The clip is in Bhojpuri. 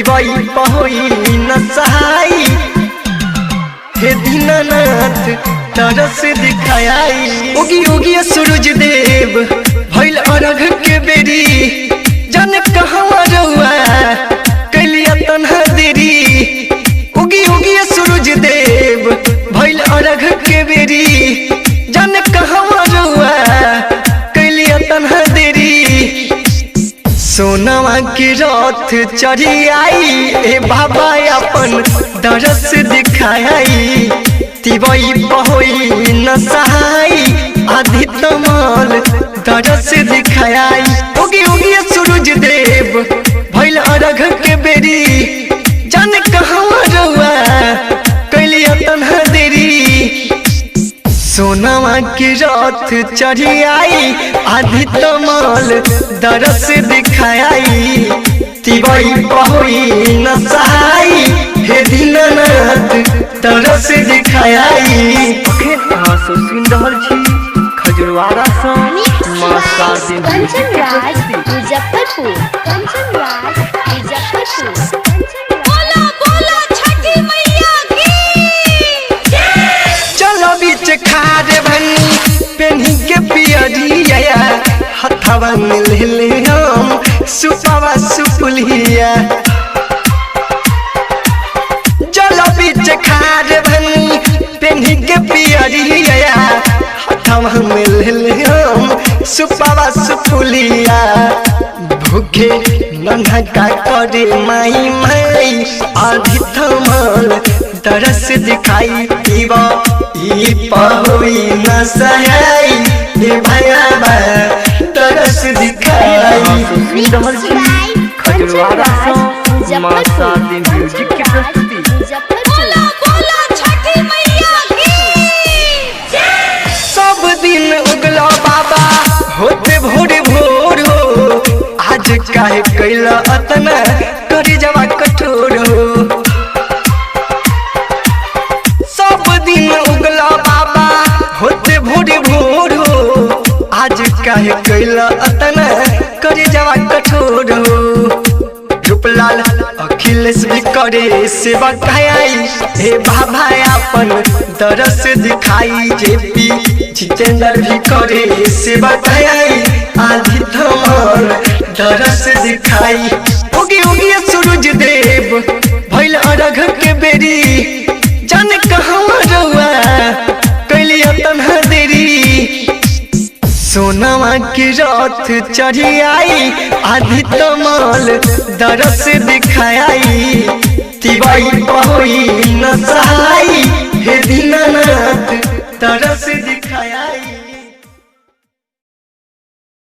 तिवई पहोई न सहाई, हे दीनानाथ तरस दिखाई। उगी उगी सूरज देव भइल अरघ के बेरी, जन कहवा रउआ कैलिया तन्हा देरी। उगी उगी सूरज देव भइल अरघ के बेरी, जन कहवा रउआ कैलिया तन्हा देरी। सोनवा के रथ चढ़ी आई, ए बाबा अपन दरस दिखाई। तिवई पहोई न सहाई, आधी तमाल दरस दिखाई। उगी उगी सूरज देव भइल अरघ के बेरी, जन कहवा रउआ कैलिया तन्हा देरी। सोनवा के रथ चढ़ी आई, आधी तमाल दरस दिखाई। तिवई पहोई न सहाई, हे दीनानाथ तरस दिखाई। अखन अहाँ सब सुनि रहल छी खजुरवाड़ा सँ माँ शारदे म्यूजिक कंचन के राज प्रस्तुति। मुजफ्फरपुर, कंचन राज मुजफ्फरपुर, कंचन राज। बोला बोला छठी मैया की। चलो बीच खार भनी पेन्ही के पियरिया, हथवा में ले ले हम सुपवा सुपुलिया। चलो बीच खार भनी पेन्ही के पियरिया, हथवा में ले ले हम सुपवा सुपुलिया। भूखे नन्हा का करे माई माई, आधी थमल तरस दिखाई। तिवा ई पहोई न सहाई, हे भयावा तरस दिखाई। अहाँ सब सुनि रहल छी खजुरवाड़ा सँ माँ शारदे म्यूजिक के प्रस्तुति। बोला बोला छठी मैया की। सब दिन उगला बाबा होते भोरे भोर हो, आज काहे कैला अतना करे जवा कठोर हो। सब दिन उगला बाबा होते भोरे भोर हो, आज काहे कैला अतना करे जवा कठोर हो। रूपलाल अखिलेश भी करे सेवा काई, हे बाबा अपन दरस दिखाई। जेपी जितेंद्र भी करे सेवा काई, आधी थमल दरस दिखाई। उगी उगी सूरज देव भइल अरघ के बेरी, जन कहवा रउआ कैलिया तन्हा देरी। सोनवा के रथ चढ़ी आई, आधी तमाल दरस दिखाई। तिवई पहोई न सहाई, हे दीनानाथ तरस दिखाई।